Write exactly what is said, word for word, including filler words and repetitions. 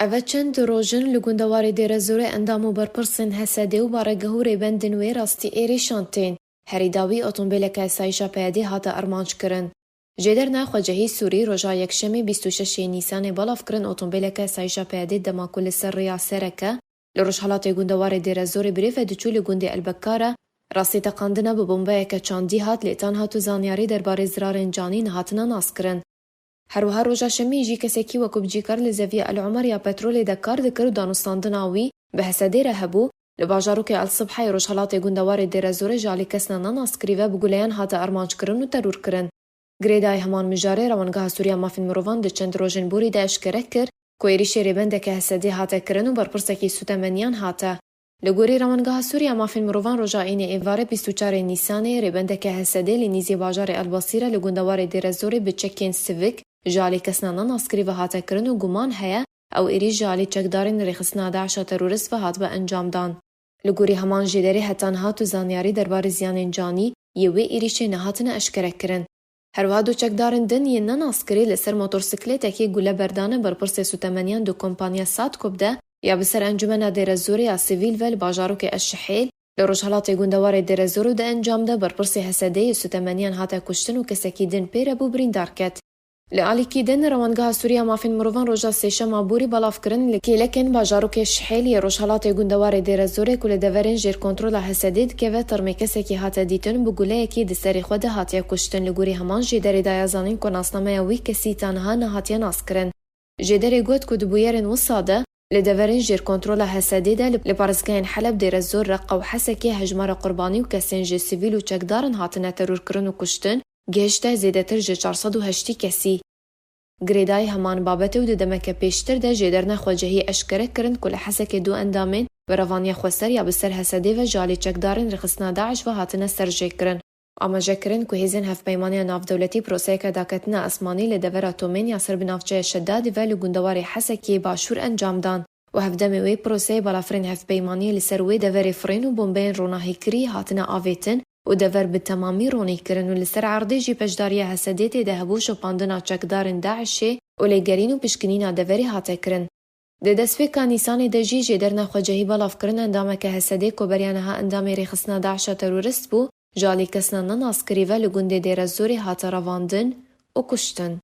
Eve çend roj in li gundewarê Dêrezorê endam û berpirsên H S D û baregeh û rêbendên wê rastî êrîşan tên. Herî dawî otombêleke asayîşa P Y D'ê hate armanckirin. Jêderna Xwecehî Sûrî roja Yekşemê bîst û şeş ê Nîsanê belav kirin otombêleke asayîşa P Y D'ê dema ku li ser rêya Sereke li rojhelatê gundewarê Dêrezorê bi rê ve diçû li gundê Elbekare, rastî teqandina bi bombeyeke çandî hat, lê tanha tu zanyarî derbarê zirarên canî nehatine naskirin. Her wiha roja Şemê jî kesekî wekû bicîkar li zeviya El Omer ya petrolê de kar dikir û danûstandina wî bi H S D'ê re hebû, li bajarokê El Sibhayê rojhelatê gundewarê Dêrezorê ji alî kesna nenaskirî ve bi guleyan hate armanckirin û terorkirin. Girêdayî heman mijarê Rewangeha Sûriya Mafên Mirovan di çend rojên borî de eşkere kir ku êrîşê rêbendeke H S D'ê hate kirin û berpirsekî sûtemeniyan hate. Li gorî Rewangeha Sûriya Mafên Mirovan roja Înê êvarê bîst û çar ê Nîsanê rêbendeke H S D'ê li nîzî bajarê El Basîre li gundewarê Dêrezorê bi çekên sivik ji alî kesna nenaskirî ve hate kirin û guman heye ew êrîş ji alî çekdarên rêxistina DAIŞa terorist ve hatibe encamdan. Li gorî heman jêderê heta niha tu zanyarî derbarê ziyanên canî yê wê êrîşê nehatine eşkere kirin. Her wiha du çekdarên din yên nenaskirî li ser motorsikletekî gule berdane berpirsê sûtemeniyan di kompanya Satkob de ya bi ser Encûmena Dêrezorê ya Sivîl ve li bajarokê Eşihêl li rojhelatê gundewarê Dêrezor û di encam de berpirsê H S D'ê yê sûtemeniyan hate kuştin û kesekî din pê re bû birîndar ket. Li alîkî din, Rewangeha Sûriya Mafên Mirovan roja Sêşema borî belav kirin li kêlekên bajarokê Şihêl yê rojhelatê gundewarê Dêrezorê ku li deverên jêr kontrola H S D'ê dikeve termê kesekî hate dîtin bi guleyekî di serê xwe de hatiye kuştin. Li gorî heman jêderê daye zanîn ku nasnameya wî kesî ta niha nehatiye naskirin. Jêderê got ku di bûyerên wisa de li deverên jêr kontrola H S D'ê de li, li parêzgehên Heleb, Dêrezor, Reqa û Hesekê hejmara qurbanî û kesên ji sivîl û çekdarin hatine terorkirin û kuştin gihişte zêdetir ji çar sed û heştî kesî. Girêdayî heman babetê û di demeke pêştir de jêderna xwecehî eşkere kirin ku li Hesekê du endamên bi revaniya xweser ya bi ser H S D'ê ve ji alî çekdarên rêxistina DAIŞ ve hatine serjêkirin. Amaje kirin ku hêzên hevpeymaniya navdewletî proseyeke daketina esmanî li devera Tomên ya ser bi navçeya Şedadî ve li gundewarê Hesekê Başûr encam dan û hevdemê wê proseyê balafirên hevpeymaniyê li ser wê deverê firên û bombeyên ronahîkirî hatine avêtin û dever bi temamî ronî kirin û li ser erdê jî beşdariya H S D'ê tê de hebû şopandina çekdarên DAIŞê û lêgerîn û pişkinîna deverê hate kirin. Di destpêka Nîsanê de jî jêderna xwecehî belav kirin endameke H S D'ê ku beriya niha endamê rêxistina DAIŞa terorist bû, ji alî kesna nenaskirî ve li gundê Dêrezorê hate revandin û kuştin.